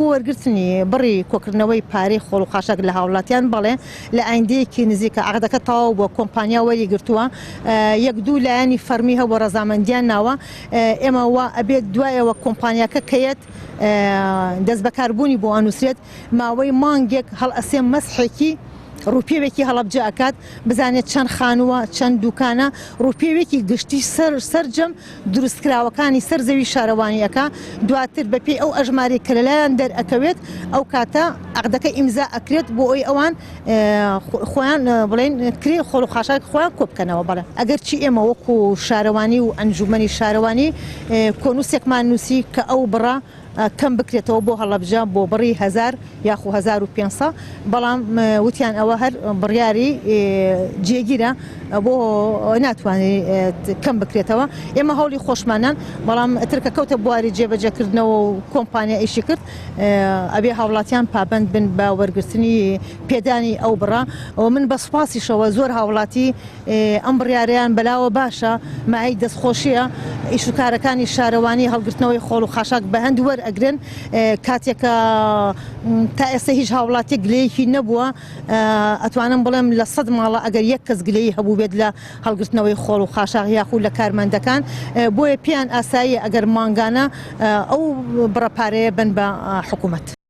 بۆ وەرگرتنی بڕی کۆکردنەوەی پارەی خۆڵ و خاشاک لە هاوڵاتیان بەڵێ لە ئایندەیەکی نزیکە عەقدەکە تەواو بووە کۆمپانیا وەری گرتووە یەک دوو لایەنی فەرمی هەبووە ڕەزامەندیان ناوە ئێمە وا ئەبێت دوایەوە کۆمپانیاکە کەیەت دەستبەکاربوونی بۆ ئەنووسرێت ماوەی مانگێک هەڵئەسێ مەسحێکی ڕووپێوێکی هەڵەبجە ئەکات بزانێت چەند خانووە چەند دوکانە ڕووپێوێکی گشتی سەر سەرجەم دروستکراوەکانی سەر زەوی شارەوانی ئەکا دواتر بەپێی ئەو ئەژمارەی کە لەلایان دەرئەکەوێت ئەو کاتە عەقدەکە ئیمزا ئەکرێت بۆ ئەوەی ئەوان خۆیان بڵێن کرێ خۆڵ و خاشاک خۆیان کۆبکەنەوە بەڵێ ئەگەرچی ئێمە وەکو شارەوانی و ئەنجومەنی شارەوانی کۆنووسێکمان نووسی کە ئەو بڕە کەم بکرێتەوە بۆ هەڵەبجە بۆ بڕی هەزار یاخو 1500 بەڵام وتیان ئەوە هەر بڕیاری جێگیرە بۆ ناتوانێت کەم بکرێتەوە ئێمە هەوڵی خۆشمانان بەڵام ترکە کەوتە بواری جێبەجێکردنەوە و کۆمپانیا ئیشی کرد ئەبێ هاوڵاتیان پابند بن بە وەرگرتنی پێدانی ئەو بڕە و من بە سوپاسیشەوە زۆر هاوڵاتی ئەم بڕیارەیان بەلاوە باشە، مایەی دەستخۆشییە، ئیشوکارەکانی شارەوانی هەڵگرتنەوەی خۆڵ و خاشاک بە هەند وەرئەگرن، کاتێک کە تا ئێستا هیچ هاوڵاتیەک گلەیەکی نەبووە، ئەتوانم بڵێم لە سەد ماڵە ئەگەر یەک کەس گلەیی هەبووبێت لە هەڵگرتنەوەی خۆڵ و خاشاک یاخود لە کارمەندەکان، بۆیە پێیان ئاساییە ئەگەر مانگانە ئەو بڕە پارەیە بەن بە حکومەت.